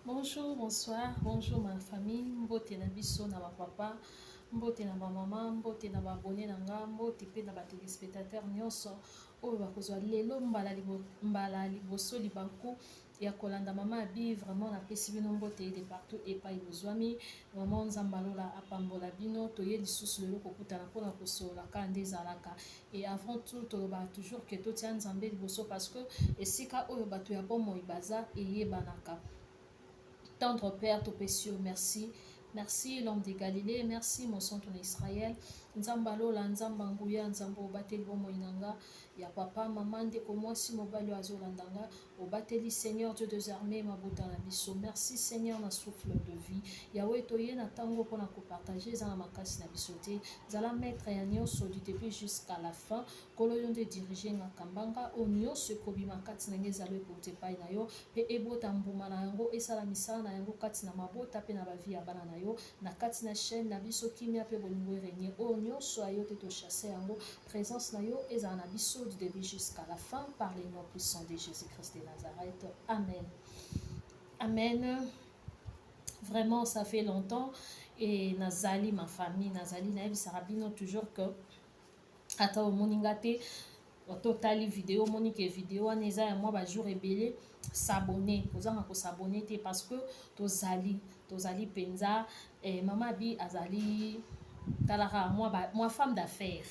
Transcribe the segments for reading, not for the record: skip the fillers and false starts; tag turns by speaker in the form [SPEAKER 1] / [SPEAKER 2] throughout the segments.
[SPEAKER 1] Bonjour, bonsoir, bonjour ma famille, mbote na biso na ba papa, mbote na ba mama, mbote na ba abonné na nga, mbote pe na ba téléspectateurs nyonso oyo bakozwa lelo mbala liboso libaku ya kolanda mama Abi. Vraiment napesi bino mbote de partout epai bozwami. Vraiment Nzambe alola apambola bino. Toye lisusu lelo kokutana mpona kosolola kaka nde ezalaka. Et avant tout, tolobaka toujours ke totia Nzambe liboso, parce que esika oyo bato ya bomoi baza eyebanaka. Tendre Père, topesi yo merci. Merci l'homme de Galilée, merci mon centre en Israël. Nzambe alola, Nzambe nguya, Nzambe obateli bomoi na nga ya papa, mama, ndeko mwasi, mobali oyo azolanda nga, obateli Seigneur Dieu des armées mabota na biso. Merci Seigneur na souffle de vie. Yahweh, toye na ntango mpona kopartage, eza na makasi na biso te. Zala maître ya nyonso du début jusqu'à la fin. Nkolo, yo nde dirige nga, kambanga oyo nyonso ekobima kati na ngai, ezala ekouta epai na yo mpe ebota mbuma na yango, esala misala na yango kati na mabota mpe na bavie ya bana na yo, na kati na chaîne na biso. Kimia mpe bolingo erégner. Oyo nyonso ya yo te, tochasse yango. Présence na yo ezala na biso du début jusqu'à la fin, par les noms puissants de Jésus-Christ de Nazareth, amen, amen. Vraiment, ça fait longtemps et nazali, ma famille, nazali. Nayebisaka bino toujours que ata omoni nga te, totali video, omoni ke video wana eza ya mwa bajour ebele, s'abonner, kozanga kos'abonner te, parce que tozali mpenza. Mama Abi azali talaka mwa femme d'affaires,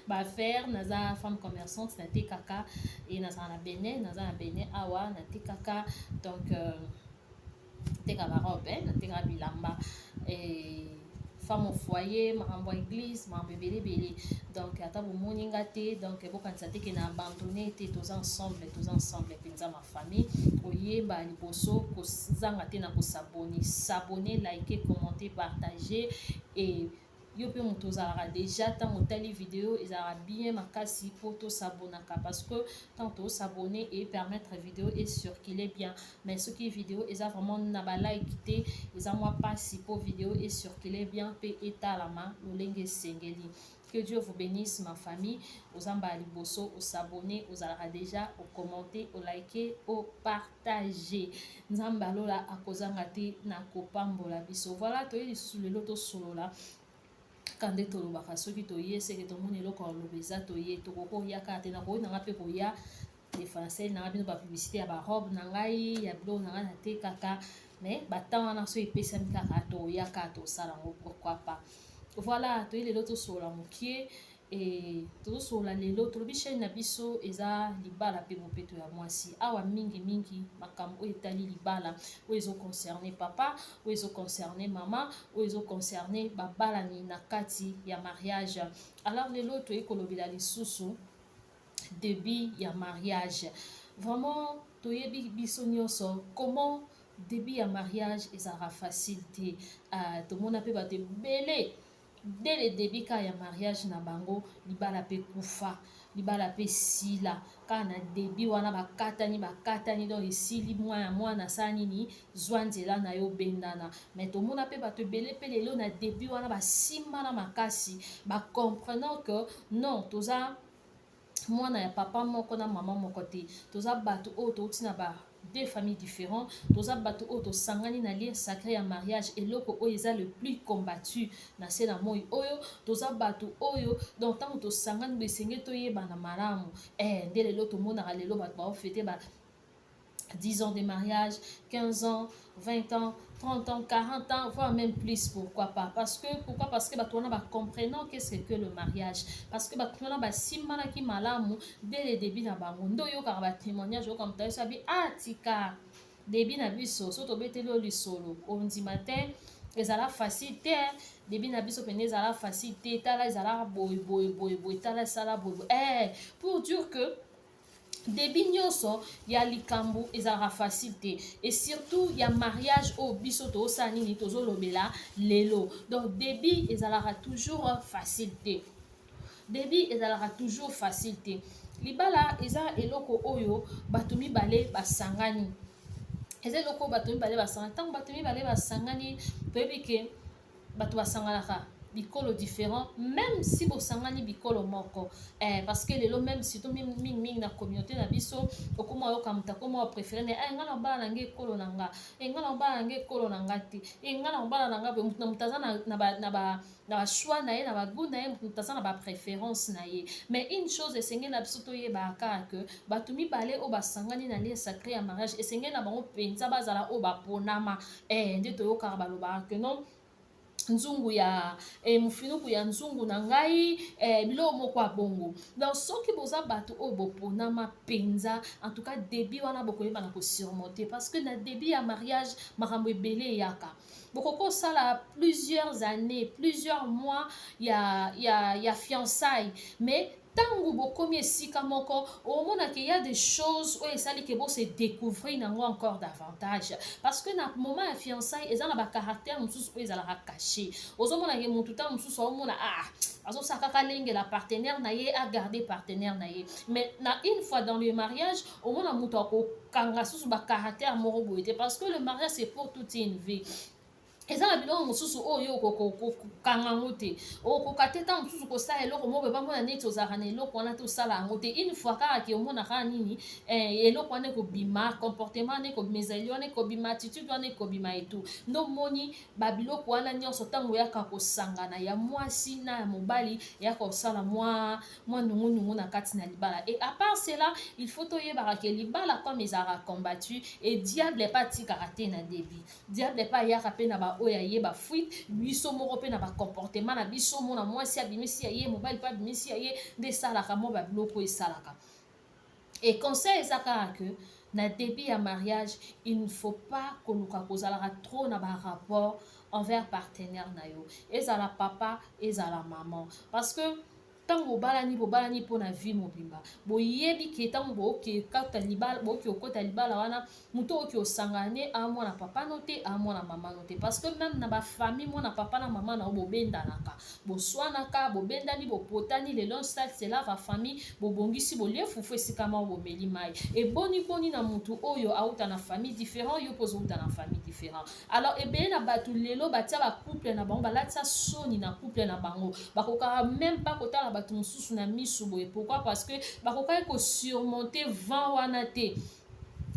[SPEAKER 1] baaffaire. Naza femme commerçante, natekaka e nazala na Benin, naza na Benin awa, natekaka. Donc teka barobe, natekaka bilamba, femme au foyer, makambo ya église, makambo ebele ebele. Donc ata bomoni nga te, donc bokanisa te ke na abandonné te. Toza ensemble, toza ensemble mpenza, ma famille. Oyeba liboso, kozanga te na kos'abonner, s'abonner, liker, commenter, partager. Et yo mpe moto ozalaka déjà, ntango otali video ezalaka bien makasi mpo tos'abonnaka, parce que ntango tos'abonner epermettre video ecircule bien. Mais soki video eza vraiment na balike te, eza mwa mpasi mpo video ecircule bien mpe etalama lolenge esengeli. Que Dieu vous bénisse, ma famille. Oza mbala liboso os'abonner, ozalaka déjà ocommenter, olike, opartage, Nzambe alola akozanga te na kopambola biso. Voilà, toye lisusu lelo tosolola kaka nde tolobaka. Soki toye, seke tomoni eloko ya koloba eza. Toye, tokoki koya kaka te. Nakoki nanga mpe koya defensel nanga bino bapublicité ya barobe na ngai, ya biloko na ngai natekaka. Mais batemps wana so epesami kaka, toya kaka, tosala yango, pourquoi pas. Voilà, toye lelo tosolola mokie e tozosolola lelo. Tolobi chaîne na biso eza Libala mpe Bopeto ya Mwasi. Awa mingimingi makambo oyo etali libala, oyo ezoconcerne papa, oyo ezoconcerne mama, oyo ezoconcerne babalani na kati ya mariage. Alors lelo toyei kolobela lisusu début ya mariage. Vraiment, toyebi biso nyonso comment début ya mariage ezalaka facile te. Tomona mpe bato ebele, dès le début kaka ya mariage na bango, libala mpe kufa, libala mpe sila kaka na début wana. Bakatani, bakatani, donc esili. Mwana, mwana asala nini? Zwa nzela na yo, bendana. Mais tomona mpe bato ebele mpe lelo na début wana basimbana makasi, bacomprenant que non, toza mwana ya papa moko na mama moko te, toza bato oyo touti na ba deux familles différents, toza bato oyo tosangani na lien sacré ya mariage, eloko oyo eza le plus combattu na se na moi oyo. Toza bato oyo, donc ntango tosangani boye, esengeli toyebana malamu. Nde lelo tomonaka, lelo bato baofêter ba 10 ans de mariage, 15 ans, 20 ans, 30 ans, 40 ans, voire même plus, pourquoi pas. Parce que, pourquoi? Parce que bato wana bacomprenant qu'est-ce que le mariage. Parce que bato wana basimbanaki malamu dès le début na bango. Nde oyokaka batémoignage, oyoka moto ayeso abi: "Ah, tika, début na biso, so tobeteli oyo lisolo, ondima te, ezala facile te. Début na biso pene ezala facile te. Tala, ezalaka boye boye boye boye, tala, esala boye boye." Pour dire que début nyonso ya likambo ezalaka facile te, et surtout ya mariage oyo biso tozosala nini, tozolobela lelo. Donc début ezalaka toujours facile te, début ezalaka toujours facile te. Libala eza eloko oyo bato mibale basangani, eza eloko oyo bato mibale basangani. Ntango bato mibale basangani, toyebi ke bato basanganaka. Bikolo différent, même si bosangani bikolo moko, parce que lelo, même surtout mingi mingi na communauté na biso, okoma oyoka moto akoma opréféré na nga na obala na nga ekolo na nga, nga na obala na nga ekolo na nga te, nga na obala na nga boye. Moto na moto aza na bachoix na ye, na bagoût na ye, moto aza na bapréférence na ye. Mais une chose esengeli na biso toyebaka kaka ke bato mibale oyo basangani na lien sacré ya mariage, esengeli na bango mpenza bazala oyo baponama. Nde toyokaka balobaka ke non, nzungu ya mofinuku ya nzungu na ngai, biloko moko ya bongo. Donc soki boza bato oyo boponama mpenza, en tout cas début wana bokoyeba na kosurmonter, parce que na début ya mariage makambo ebele eyaka. Bokoki kosala plusieurs années, plusieurs mois ya fiançailles, mais ntango bokomi esika moko, omonaka ya des choses oyo esali ke bose découvrir nango encore davantage, parce que na moment ya fiançailles eza na bacaractère mosusu oyo ezalaka caché. Ozomonake motu ntango mosusu aomona, ah, azosala kaka alengela partenaire na ye, agarde partenaire na ye. Mais na une fois dans le mariage, omona moto akokanga susu bacaractère moko boye te, parce que le mariage, c'est pour toute une vie. Eza na biloko mosusu oyo okokanga yango te, okoka te ntango mosusu kosala eloko moko boye, bamona neti ozalaka na eloko wana te, osala yango te. Une fois kaka ke omona kaka nini, eloko wana ekobima, comportement wana ekobima, ezali wana ekobima, attitude wana ekobima etu. Nde omoni babiloko wana nyonso, ntango oyaka kosangana ya mwasi na ya mobali, eyaka kosala mwa nungunungu na kati na libala. Et à part cela, il faut toyebaka ke libala, comme ezalaka combattu, et diable epa atikaka te. Na début, diable epa ayaka mpe na baoyo aye bafuite biso moko mpe na bacomportement na biso. Mona mwasi abimisi ya ye, mobali mpe abimisi ya ye, nde esalaka mwa babiloko esalaka. Et conseil eza kaka ke na début ya mariage, il ne faut pas koluka kozalaka trop na barapport envers partenaire na yo, ezala papa, ezala maman, parce que ntango bobalani, bobalani mpona vie mobimba. Boyebi ke ntango booke kata libala, boke okota libala wana, moto okoki osangana ne amwana papa no te, amwana mama no te, parce que même na bafamille, mwana papa na mama na yo bobendanaka, boswanaka, bobendani, bopotani. Lelo sale cela va, famille bobongisi, bolie fufu esika moko, bomeli mai. Eboniboni na motu oyo auta na famille différent, yo mpo ozouta na famille différent? Alors ebele na bato lelo batia bacouple na bango, balatisa soni na couple na bango, bakokaka même pas kotala bato mosusu na misu boye. Pourquoi? Parce que bakokaki kosurmonter vent wana te,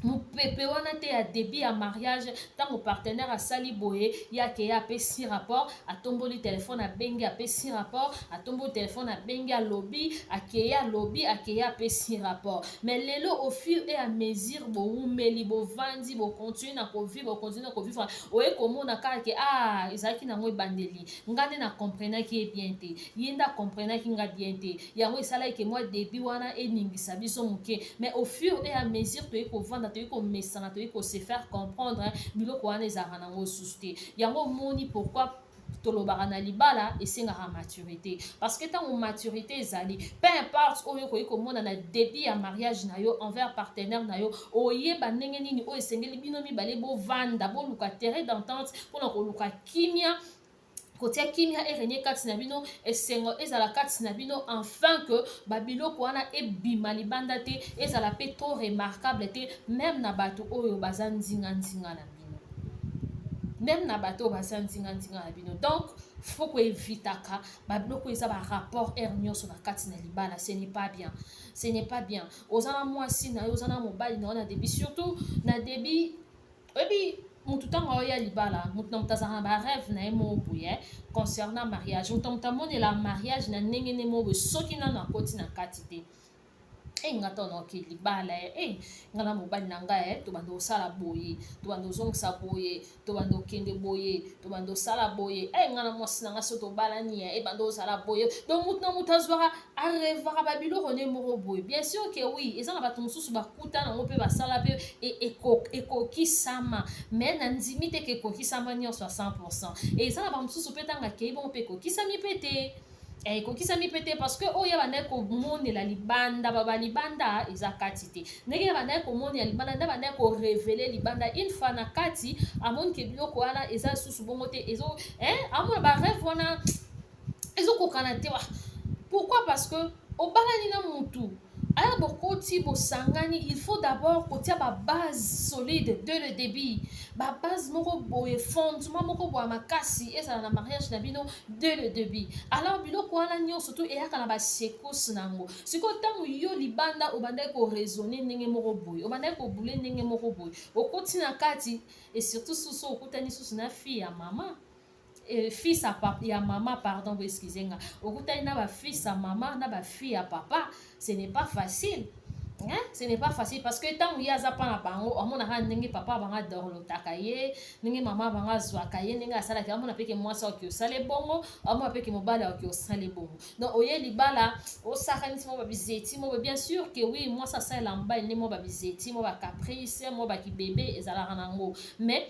[SPEAKER 1] mopepe wana te ya début ya mariage. Ntango partenaire asali boye, ye akeye apesi rapport, atomboli telefone, abengi, apesi rapport, atomboli telefone, abengi, alobi, akeye, alobi, akeye, apesi rapport. Mais lelo, au fur et à mesure bowumeli, bovandi, bocontinue na kovivre, bocontinue na kovivre, oye komona kaka ke ah, ezalaki nango ebandeli, nga nde na comprenaki ye bien te, ye nde acomprenaki nga bien te, yango esalaki ke mwa début wana eningisa biso moke. Mais au fur et à mesure toye kovanda, toyei komesana, toyei kose faire comprendre, biloko wana ezalaka nango susu te. Yango omoni pourquoi tolobaka na libala esengaka maturité, parce que ntango maturité ezali, peu importe oyo okoki komona na début ya mariage na yo envers partenaire na yo, oyeba ndenge nini oyo esengeli bino mibale bovanda, boluka terrain d'entente mpona koluka kimia, kotia kimia erenie kati na bino, esengo ezala kati na bino, enfin que babiloko wana ebima libanda te, ezala mpe trop remarquable te, même na bato oyo baza nzinga-nzinga na bino, même na bato oyo baza nzinga-nzinga na bino. Donc faut koevitaka babiloko eza barapport aire nyonso na kati na libala. Ce n'est pas bien, ce n'est pas bien. Oza na mwasi na yo, oza na mobali na yo, na début, surtout na début, oyebi motu ntango aoya libala, motu na moto azalaka na barêve na ye moko boye concernant mariage. Moto na moto amonela mariage na ndenge nde moko boye. Soki nano akoti na kati te, e nga ntango naoke libala, e nga na mobali na ngai, tobanda kosala boye, tobanda kozongisa boye, tobanda kokende boye, tobanda kosala boye, e nga na mwasi na ngai so tobalani, ebanda kozala boye. Donc motu na moto azwaka, arêvaka babiloko nde moko boye. Bien sûr ke oui, eza na bato mosusu bakuta nango mpe basala mpe ekokisama, mais na ndimi te ke ekokisama nyonso ya 100. Eza na bamosusu mpe ntango akei bongo mpe ekokisami mpe te, ekokisami mpe te, parce que oyo bandaki komonela libanda, baba libanda eza kati te. Ndenge bandaki komonela libanda, nde bandaki korêver libanda. Une fois na kati, amoni ke biloko wana eza lisusu bongo te, ezo amona barêve wana ezokokana te. Pourquoi? Parce que obalani na mutu. Aya bokoti, bosangani, il faut d'abord kotia babase solide dès le début, babase moko boye, fondement moko boye makasi ezala na mariage na bino dès le début. Alors biloko wana nyonso tu eyaka na basecousses na yango. Sikoyo ntango yo libanda obandaki koraisonner ndenge moko boye, obandaki kobule ndenge moko boye, okoti na kati, et surtout susu okutani susu na fille ya mama, fils ya papa, ya mama, pardon, excuse nga, okutani na bafils ya mama na bafille ya papa, ce n'est pas facile, hein? Ce n'est pas facile parce que ntango ye aza mpa na bango, amonaka ndenge papa bango adorlotaka ye, ndenge mama bango azwaka ye, ndenge asalaki. Amona peke mwasi aoki osala ebongo, amona peke mobali aoki osala ebongo. Donc oye libala, osaka neti mwa babizeti mo. Bien sûr que oui, mwasi asalela mobali nde mwa babizeti, mwa bacaprice, mwa bakibebe ezalaka nango, mais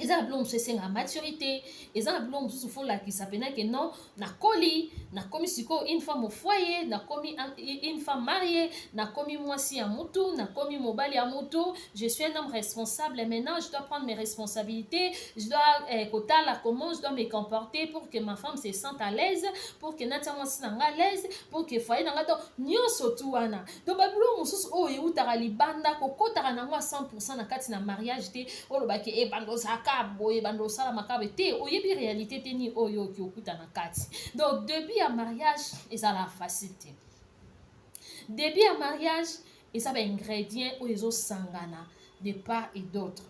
[SPEAKER 1] eza na biloko mosusu esengaka maturité. Eza na biloko mosusu faut olakisa mpena ke non, nakoli, nakomi sikoyo une femme au foyer, nakomi une femme mariée, nakomi mwasi ya mutu, nakomi mobali ya mutu, je suis un homme responsable. Maintenant je dois prendre mes responsabilités, je dois kotala comment je dois me comporter pour que ma femme se sente à l'aise, pour que natia mwasi na nga à l'aise, pour que foyer na nga. Donc nyonso tu wana, donc babiloko mosusu oyo eutaka libanda, kokotaka nango a 100 na kati na mariage te. Olobaki ebanda ozalaka boye, banda osalamaka boye te, oyebi réalité te nini oyo oki okuta na kati. Donc début ya mariage ezalaka facile te. Début ya mariage eza baingrédient oyo ezosangana de part et d'autre.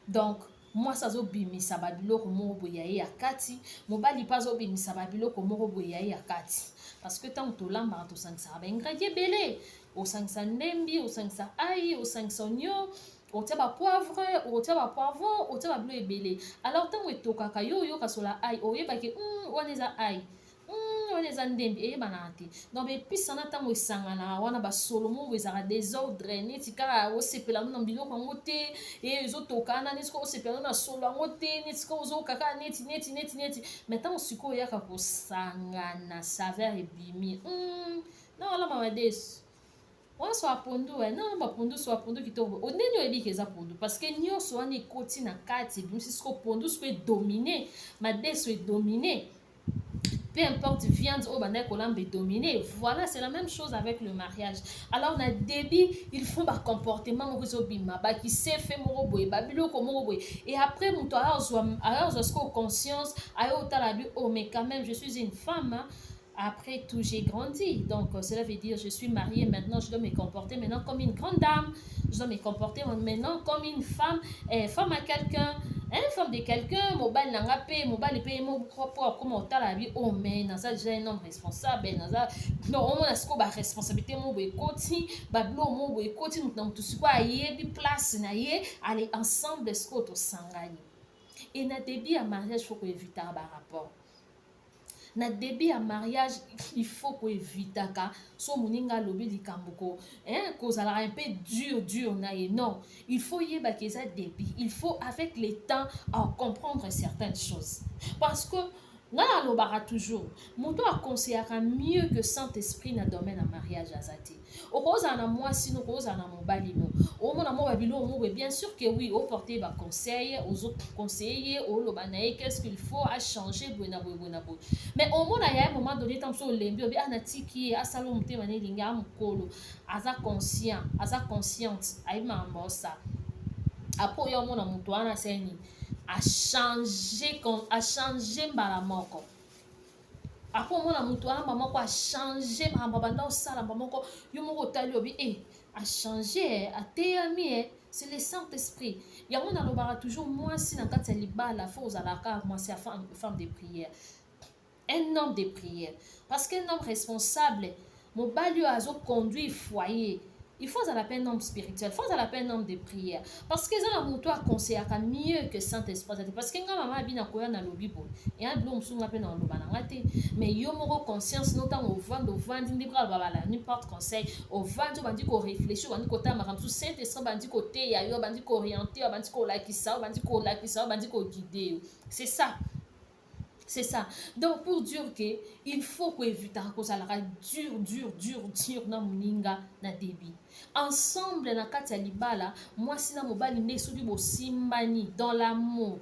[SPEAKER 1] Donc mwasi azobimisa babiloko moko boye ya ye ya kati, mobali mpe azobimisa babiloko moko boye ya ye ya kati, parce que ntango tolambaka, tosangisaka baingrédient ebele. Osangisa ndembi, osangisa ail, osangisa oignon, otia bapoivre, otia bapoivron, otia babilo ebele. Alors ntango etokaka, yo oyoka sola ail, oyebaki wana eza ail, wana eza ndembi, eyebanaka te. Donc baépices wana, ntango esanganaka wana, basolo moko ezalaka désordre, neti kaka osepela no na biloko yango te, ezotokana neti kaka osepela no na solo yango te, neti kaka ozoyoka kaka neti neti neti neti. Mais ntango sikoyo oyaka kosangana, saveur ebimi. Na wala mama desu wana so apondu, non, bapondu so apondu kitoko. Ndeni oyebi ke eza pondu? Parce que nyonso wana ekoti na kati, ebimisi siko pondu, siko edomine madeso, edomine peu importe viande oyo bandaki kolamba, edomine. Voilà, c'est la même chose avec le mariage. Alors na début, il faut bacomportement moko ezobima, bakisefe moko boye, babiloko moko boye, et après moto aya ozwa sikoyo conscience, aya otala bi: oh, mais quand même je suis une femme, hein. Après tout, j'ai grandi. Donc, cela veut dire je suis mariée maintenant, je dois me comporter maintenant comme une grande dame. Je dois me comporter maintenant comme une femme, femme à quelqu'un, hein, femme de quelqu'un. Mobali na nga pe, mobali pe moko po akoma otala bi: oh, mais naza déjà un homme responsable, naza. Non, omona sikoyo baresponsabilité moko boye ekoti, babiloko moko boye ekoti, moto na moto sikoyo ayebi place na ye. Allez, ensemble sikoyo tosangani. Et na début ya mariage, faut koevitaka barapport. Na début ya mariage, il faut koevitaka so moninga alobi likambo ko, hein, kozalaka un peu dur dur na ye. Non, il faut yebaka eza début, il faut avec le temps à comprendre certaines choses, parce que ngai nalobaka toujours, moto aconseillaka mieux que Saint Esprit na domaine ya mariage aza te. Okozala na mwasi no, okozala na mobali no, omona mo babiloko moko, bien sûr que oui, oporte baconseil, ozoconseille ye, oloba na ye qu'est-ce qu'il faut achanger boye na boye, boye na boye. Mais omona ya moment donné, ntango mosusu olembi, obi anatiki ye, asala motema na elingi, amokolo aza conscient, aza consciente, ayebi makambo osala. Après oyo omona moto wana asali nini? Achange mbala moko. Après omona moto wana mbala moko achange makambo abanda osala, mbala moko yo moko otali, obi e achange, ateyami. E c'est le Saint Esprit. Yango nalobaka toujours, mwasi na kati ya libala, faut ozalaka mwasi ya femme de prière, un homme de prière, parce qu'un homme responsable, mobali oyo azoconduire foyer, il faut azala mpe un homme spirituel, faut azala mpe un homme de prière, parce que eza na moto aconseillaka mieux que Saint Esprit te. Parce que nga mama abi nakoya, nalobi boye, eya biloko mosusu nga mpe na oloba na nga te, mais yo moko conscience no, ntango ovandi, ovandi nde kaka babala n'importe conseil, ovandi, obandi koréfléchir, obandi kotala makambo mosusu, Saint Esprit bandi koteya yo, bandi koorienter yo, bandi kolakisa yo, bandi kolakisa yo, bandi koguide yo. C'est ça, c'est ça. Donc pour dire que il faut koevitaka kozalaka dur dur dur dur na moninga na début. Ensemble na kati ya libala, mwasi na mobali nde soki bosimbani dans l'amour,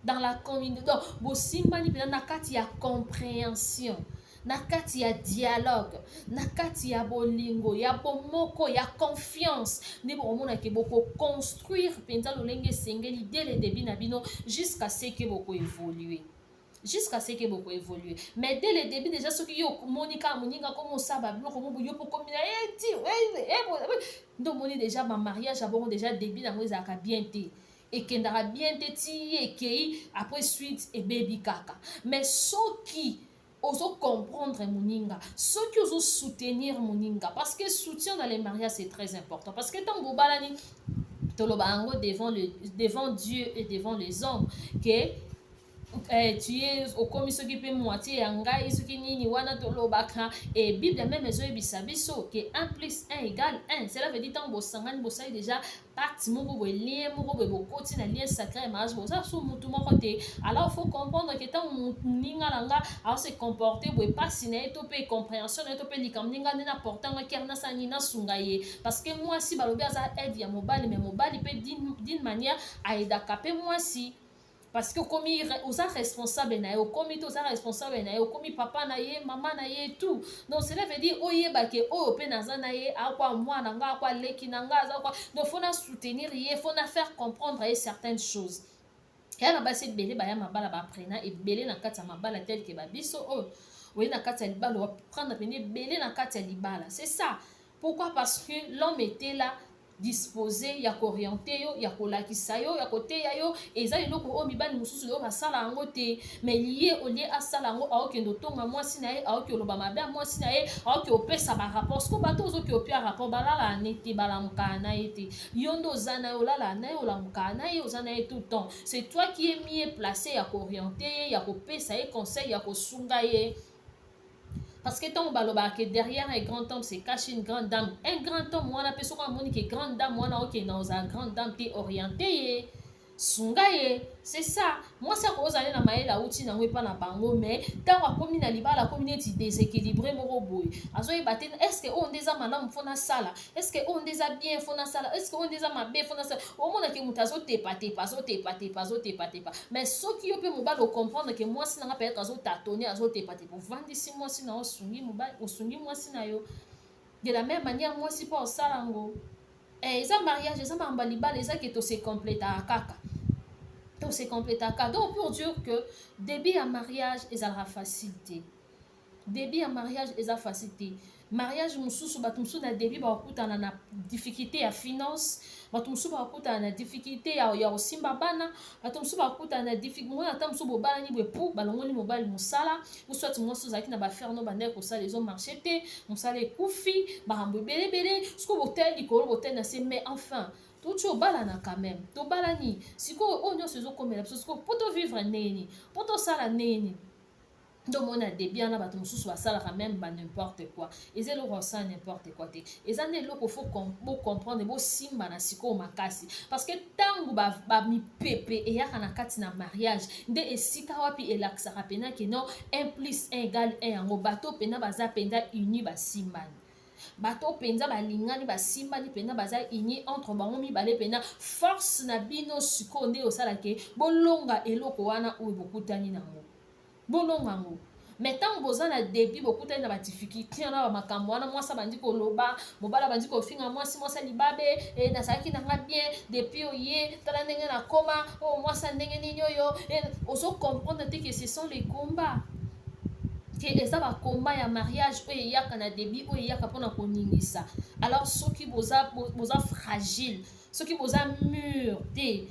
[SPEAKER 1] dans la communauté, donc bosimbani mpenza na kati ya compréhension. Na kati ya dialogue, na kati ya bolingo, ya bomoko, ya confiance, nde bokomona ke bokoconstruire mpenza lolenge esengeli dès le début na bino jusqu'à ce que bokoévolue, jusqu'à ce que bokoévolue. Mais dès le début déjà, soki yo omoni kaka moninga komi osala babiloko mo yo mpo komi na eti, nde omoni déjà bamariage ya bongo, déjà début nango ezalaka bien te, ekendaka bien te ti ekei, après suite ebebi kaka. Mais soki ozocomprendre moninga, soki ozosoutenir moninga, parce que soutien dans les mariages, c'est très important, parce que ntango bobalani, toloba yango devant Dieu et devant les hommes que tu es, okomi soki mpe moitié ya ngai, soki nini wana tolobaka. E Bible même ezoyebisa biso ke 1 plus 1 égale 1. Cela veut dire ntango bosangani, bosali déjà pacte moko boye, lien moko boye, bokoti na lien sacré ya mariage, boza so mutu moko te. Alors faut comprendre ke ntango moninga na nga aose comporte boye, mpasi na ye to mpe compréhension na ye to mpe likambo ndenge nde na portanga kere, nasala nini? Nasunga ye, parce que mwasi, balobi, aza aide ya mobali, mais mobali mpe d'une manière aaidaka mpe mwasi, parce que okomi, oza responsable na ye, okomi te, oza responsable na ye, okomi papa na ye, mama na ye, tout. Donc cela veut dire oyeba ke oyo mpe naza na ye, akwa mwana nga, akwa leki na nga, aza kwa, donc faut na soutenir ye, faut na faire comprendre ye certaines choses. Ya na basi ebele baya mabala, baaprena ebele na kati ya mabala, tel ke babiso oyo oye na kati ya libala, oprendre pene ebele na kati ya libala. C'est ça pourquoi? Parce que l'homme était là, disposé ya koorienter yo, ya kolakisa yo, ya koteya yo. Eza eloko oyo mibali mosusu oyo basala yango te. Mais ye, au lieu asala yango, aokende otonga mwasi na ye, aoki oloba mabe ya mwasi na ye, aoki opesa barapport. Siko bato ozoki opia rapport, balalaka ne te, balamukaka na ye te. Yo nde oza na ye, olalaka na ye, olamukaka na ye, oza na ye tout le temps. C'est toi qui est mieux placé ya koorienter ye, ya kopesa ye conseil, ya kosunga ye, parce que ntango balobaka ke derrière un grand homme se cache une grande dame, un grand homme wana mpe, soki amoni ke grande dame wana okende ozala grande dame te, oriente ye, sunga ye. C'est ça. Mwasi akozala na mayele awuti nango epa na bango, mais ntango akomi na libala, akomi neti déséquilibré moko boye, azoyeba te: est ce que oyo nde eza malamu mpo nasala? Est ce que oyo nde eza bien mpo nasala? Est ce que oyo nde eza mabe mpo nasala? Omonake moto azotepatepa, azotepatepa, azotepatepa. Mais soki yo mpe mobali ocomprendre ke mwasi nanga peut-être azotâtonner, azotepatepa, ovandisi mwasi na yo, osungi mobali, osungi mwasi na yo. De la même manière, mwasi mpo osala yango. Eza mariage, eza makambo ya libala, eza ke tose complétaka kaka, tose complétaka. Donc pour dire que début ya mariage ezalaka facile te, début ya mariage eza facile te. Mariage mosusu, bato mosusu na début bakokutana na difficulté ya finance, bato mosusu bakokutana na difficulté ya kosimba bana, bato mosusu bakokutana na difficulté mona. Ata mosusu bobalani boye, pu balongoli mobali mosala, soit mwasi ozalaki na baaffaires no, bandeki kosala, ezomarcher te, mosala ekufi, makambo ebeleebele. Sikoyo botali likolo, botali na se, mais enfin touti obalana quand même, tobalani sikoyo, oyo nyonso ezokomela biso sikoyo, mpo tovivre ndenge, mpo tosala ndenge. Nde omoni na début wana, bato mosusu basalaka même ba n'importe quoi. Eza eloko osala n'importe quoi te, eza nde eloko faut bocomprendre, bosimba na sikoyo makasi, parce que ntango bamipepe eyaka na kati na mariage, nde esika wapi elakisaka mpena ke non, 1 plus 1 égale 1. Yango bato mpena baza mpenza uni, basimbani, bato mpenza balingani, basimbani mpenza, baza uni entre bango mibale mpenza. Force na bino sikoyo nde osalake bolonga eloko wana oyo bokutani nango, bolonga yango. Mais ntango boza na début, bokutani na badifficulté wana, bamakambo wana, mwasi abandi koloba, mobali abandi kofinga mwasi, mwasi libabe, nazalaki nanga bien depuis oye, tala ndenge nakoma oyo, mwasi ndenge nini oyo, ozocomprendre te que ce sont les combats, ke eza bacombats ya mariage oyo eyaka na début, oyo eyaka mpona koningisa. Alors soki boza fragile, soki boza mûr te,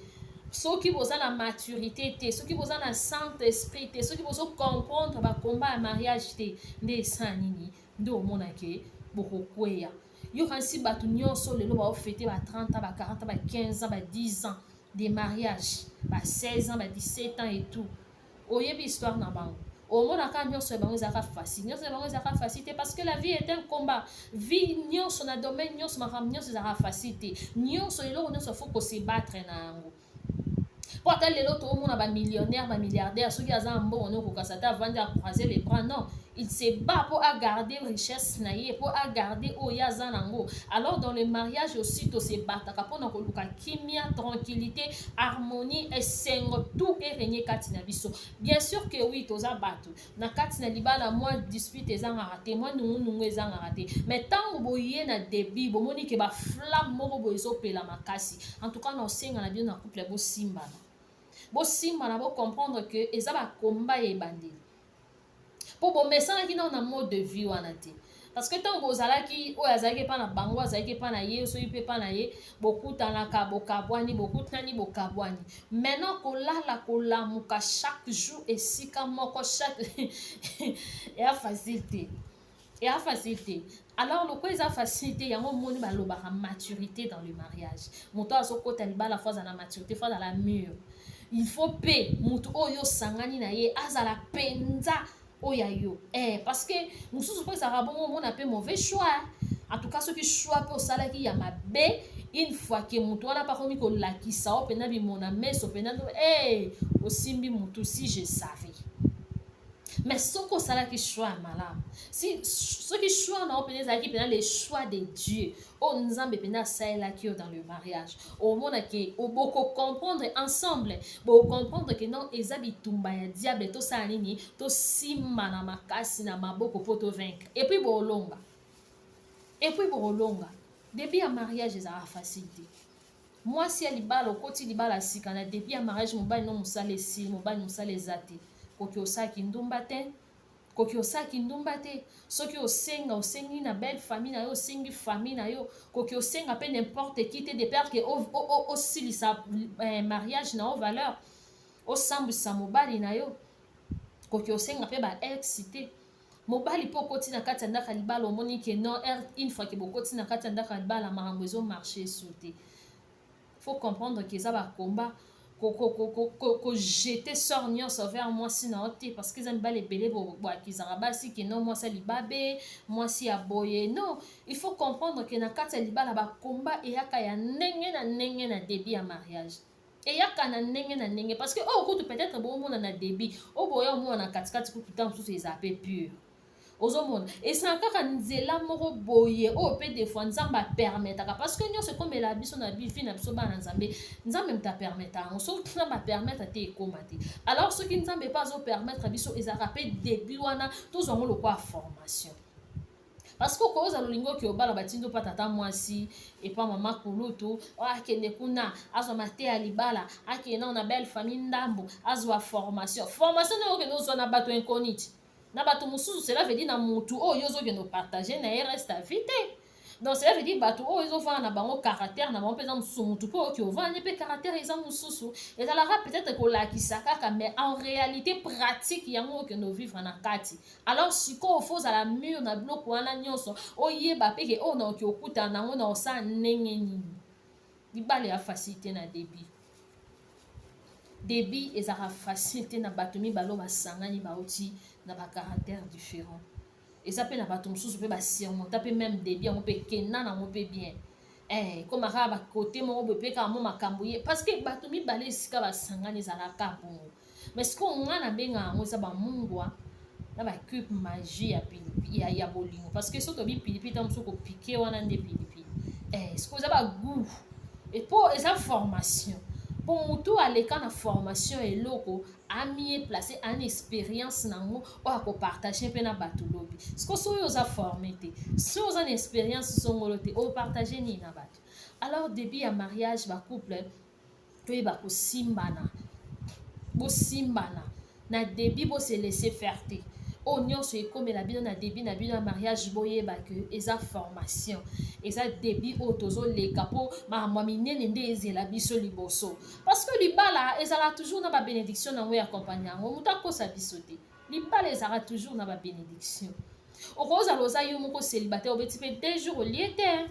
[SPEAKER 1] soki boza na maturité te, soki boza na saint esprit te, soki bozocomprendre bacombats ya mariage te, nde esala nini? Nde omonake bokokweya. Yokanisi bato nyonso lelo baofêter ba 30 ans, ba 40 ans, ba 15 ans, ba 10 ans de mariage, ba 16 ans, ba 17 ans et tout, oyebi histoire na bango, omonaka nyonso ya bango ezalaka facile, nyonso ya bango ezalaka facile te, parce que la vie est un combat. Vie nyonso, na domaine nyonso, makambo nyonso ezalaka facile te. Nyonso, eloko nyonso, faut kose battre na yango. Mpo ata lelo toomona bamillionnaire, bamilliardaire, soki aza na mbongo ne okokasa te, avandi acroiser les bras. Non, Il se bat mpo agarder richesse na ye, mpo agarder oyo ye aza nango. Alors dans le mariage aussi, tosebataka mpona koluka kimia, tranquillité, harmonie, esengo, tout erégner kati na biso. Bien sûr que oui, toza bato na kati na libala, mwa dispute ezangaka te, mwa nungunungu ezangaka te. Mais ntango boye na début, bomoni ke baflamme moko boye ezopela makasi, en tout cas na osenga na bino na couple, bosimbana, bosimbana, bocomprendre ke eza bakomba ya ebandeli, mpo bomesanaki nao na mode de vie wana te. Parce que ntango bozalaki, oyo azalaki epa na bango, azalaki epa na ye, soki mpe epa na ye, bokutanaka, bokabwani, bokutani, bokabwani. Maintenant kolala, kolamuka chaque jour esika moko, chaque eya facile te, eya facile te. Alors lokola eza facile te, yango omoni balobaka maturité dans le mariage. Moto azokota libala, faut azala na maturité, faut azala mûr. Il faut mpe moto oyo osangani na ye azala mpenza oyo ya yo, parce que mosusu mpo ezalaka bongo, omona mpe mauvais choix. En tout cas, soki choix mpe osalaki ya mabe, une fois ke moto wana mpe akomi kolakisa o mpenza bimona meso mpenza, osimbi motu, si je savais. Mais soki osalaki choix ya malamu, si soki choix na yo mpenza ezalaki mpenza le choix de Dieu, oyo Nzambe mpenza asalelaki yo dans le mariage, omona ke bokocomprendre ensemble, bokocomprendre ke non, eza bitumba ya diable, tosala nini? Tosimba na makasi na maboko mpo tovaincre, et puis boolonga, et puis bokolonga. Début ya mariage ezalaka facile te. Mwasi ya libala, okoti libala ya sika, na début ya mariage, mobali no mosala esili, mobali mosala eza te, koki osalaki ndumba te, koki osalaki ndumba te. Soki osenga, osengi na belle famille na yo, osengi famille na yo, koki osenga mpe n'importe qui te, de peur ke osilisa mariage na yo valeur, osambwisa mobali na yo. Koki osenga mpe ba ex te. Mobali mpo okoti na kati ya ndako ya libala, omoni ke non, une fois ke bokoti na kati ya ndako ya libala, makambo ezomarcher so te. Faut comprendre ke eza bakomba, kojeter sort nyonso vers mwasi na yo te, parce que eza mibali ebele boakizaka basi ke non, mwasi ya libabe, mwasi ya boye. Non, il faut comprendre ke na kati ya libala, bakomba eyaka ya ndenge na ndenge. Na début ya mariage eyaka na ndenge na ndenge, parce que oyo kutu peut-être bomona na début, oyo boya omona na katikati kutu, ntango mosusu eza mpe pure. Ozomona esanga kaka nzela moko boye oyo mpe des fois Nzambe apermettaka, parce que nyonso ekomela biso na vie na biso bana Nzambe, Nzambe moto apermetta yango. Soki Nzambe apermettre te, ekóma te. Alors soki Nzambe mpe azopermettre biso, ezalaka mpe début wana tozwa yango lokola formation, parce que okozala olingi oke obala, batindi opa tata mwasi, epa mama kulutu, oyo akende kuna azwa mateya ya libala, akende nao na belle famille ndambo, azwa formation. Formation ndenge okende ozwa na bato inconnu ti na bato mosusu, cela veut dire na motu oyo ozokende opartager na ye reste ya vie te. Donc cela veut dire bato oyo ezovanda na bango, caractère na bango mpe eza mosusu. Motu mpe oyoki ovanda mpe caractère eza mosusu. Ezalaka peut-être kolakisa kaka, mais en réalité pratique yango okende ovivre na kati. Alors sikoyo faut ozala mûr na biloko wana nyonso, oyeba mpe ke oyo naoki okutana nango na osala ndenge nini. Libala ya facile te na début. Début ezalaka facile te na bato mibale oyo basangani, bauti na bacaractère différent. Eza mpe na bato mosusu mpe basurmonta mpe même début yango mpe ekenda nango mpe bien, ekóma kaka bakote moko boye mpe kaka mo makambo ye, parce que bato mibale esika basangani ezalaka bongo. Mais sikoyo nga nabengaka yango eza bamungwa na bacube Maggi ya bolingo, parce que soki tobi pilipili, ntango mosusu kopiquer wana nde pilipili. Sikoyo eza bagoût po eza formation, mpo motu aleka na formation, eloko amie place ana expérience nango oyo akopartager mpe na bato lobi. Siko soki oza formé te, soki oza na expérience songolo te, opartager nini na bato? Alors début ya mariage, bacouple toyeba kosimbana, bosimbana na début, bose laisser faire te. Oyo nyonso ekomela bino na début na bino ya mariage, boyeba ke eza formation, eza début oyo tozoleka, mpo makambo ya minene nde ezela biso liboso. Parce que libala ezalaka toujours na babénédiction nango ya accompagner yango. Moto akosa biso te, libala ezalaka toujours na babénédiction. Okozala oza yo moko célibataire, obeti mpe 2 jours olie te,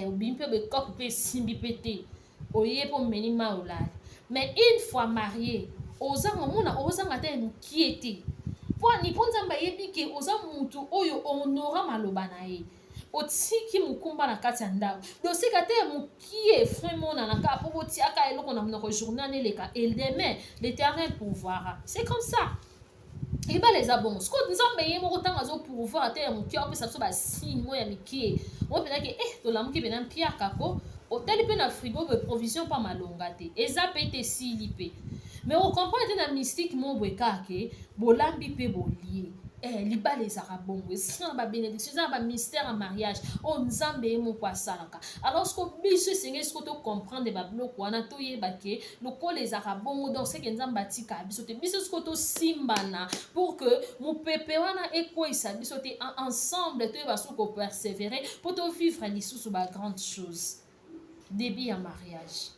[SPEAKER 1] obimi mpe bekope mpe esimbi mpe te, oye mpo omeli mai, olali. Mais une fois marié, ozanga omona ozanga te mokie te. Mpo mpo Nzambe ayebi ke oza mutu oyo honora maloba na ye, otiki mokumba na kati ya ndako. Dosika te mokie fruit monana kaka mpo botiaka eloko na monoko, journal eleka, et demain l'Éternel pourvoira. C'est comme ça. Libala eza bongo. Sikoyo Nzambe ye moko ntango azo pourvoir ata ya moke, apesa biso basigne moko ya mike oyo mpenza ke tolamuki mpenza mpiaka ko otali mpe na frigo boye, provision mpa malonga te, eza mpe te, esili mpe, mais ocomprendre te na mystique moko boye kaka ke bolambi mpe bolie. Libala ezalaka bongo, eza na babénédiction, eza na bamystère ya mariage oyo Nzambe ye moko asalaka. Alors siko biso esengeli siko tocomprendre babiloko wana, toyeba ke lokola ezalaka bongo, donc seke Nzambe atikaka biso te. Biso siko tosimbana pour que mopepe wana ekweyisa biso te. Ensemble toyeba soki kopersévérer mpo tovivre lisusu bagrande chose. Début ya mariage,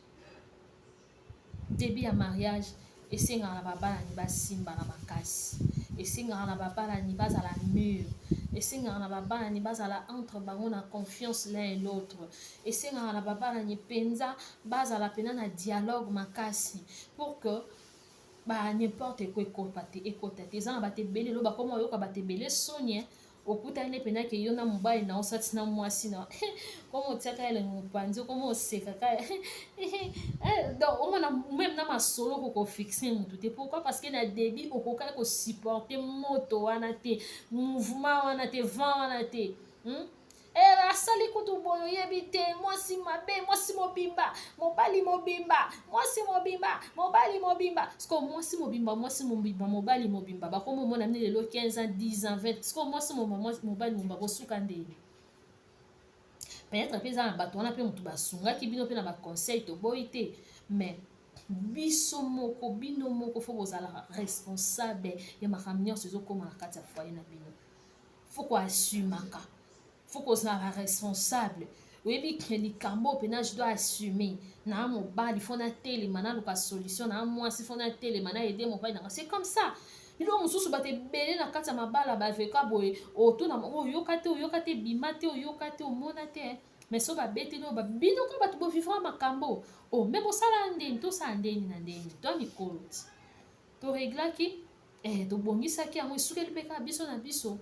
[SPEAKER 1] début ya mariage esengaka na babalani basimbana makasi, esengaka na babalani bazala mûr, esengaka na babalani bazala entre bango na confiance l'un et l'autre, esengaka na babalani mpenza bazala mpenza na dialogue makasi pour que ba n'importe quoi ekota te, ekota te. Eza na bato ebele elo bakoma oyoka bato ebele soni. Okutani mpenza ke yo na mobali na osati na mwasi na koma otiaka elengi mopanzi, okoma osekaka. Donc omona même na masolo okokofixe motu te. Pourquoi? Parce que na début okokaki kosupporte moto wana te, mouvement wana te, vent wana te, Asali kutu boye, oyebi te, mwasi mabe, mwasi mobimba, mobali mobimba, mwasi mobimba, mobali mobimba. Siko mwasi mobimba, mwasi mobimba, mobali mobimba, bakoma omona mini lelo 15 ans, 10 ans, 20. Siko mwasi mobimba, mobali mobimba, bosuka ndeni. Peut-être mpe eza na bato wana mpe motu basungaki bino mpe na baconseil, toboyi te, mais biso moko, bino moko faut bozala responsable ya makambo nyonso ezokóma na kati ya foyer na bino. Faut koassumaka, faut kozala responsable. Oyebi ke likambo mpenza je dois assumer na mobali, faut natelema, naluka solution. Na mwasi, faut natelema, na aider mobali nanga. C'est comme ça. Biloko mosusu, bato ebele na kati ya mabala baveka boye, otuna, oyoka te, oyoka te, bima te, oyoka te, omona te. Mais so babeteli oyo bino kaka bato bovivre makambo o me bosala ndeni, tosala ndeni na ndeni to mikolo ti toreglaki, tobongisaki yango, esukeli mpe kaka biso na biso.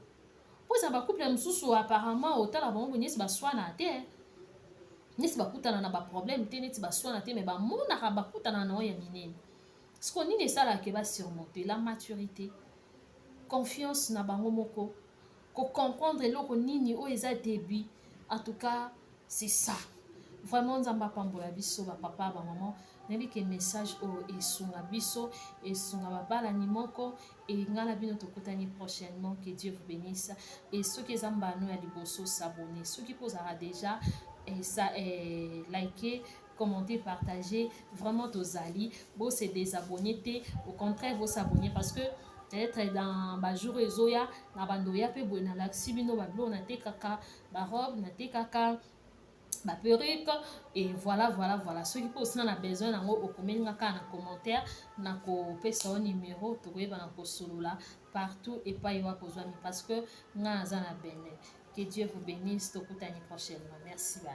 [SPEAKER 1] Mpo eza bacouple mosusu, apparemment otala bango boye neti baswana te, neti bakutana na baproblème te, neti baswana te, mais bamonaka bakutana na oyo ya minene. Siko nini esalaka basurmonter? La maturité, confiance na bango moko, kocomprendre eloko nini oyo eza début. En tout cas, c'est ça vraiment. Nzambe apambola biso, bapapa, bamama. Nayebi ke message oyo esunga biso, esunga babalani moko. E ngai na bino tokutani prochainement. Que Dieu vous bénisse. E soki eza mbano ya liboso, s'abonner. Soki mpo ozalaka déjà, ça, liker, commenter, partager. Vraiment tozali bose désabonner te, au contraire bosabonner, parce que peut-être dans bajour ezoya na bando ya mpe boye nalakisi bino babiloko natekaka, barobe natekaka, baperruque et voilà, voilà, voilà. Soki mpe osina na besoin nango, okomeli nga kaka na commentaire, nakopesa yo numéro, tokoyeba na kosolola partout epai wapi ozwami, parce que nga naza na Benin. Que Dieu vous bénisse. Tokutani prochainement. Merci, bye.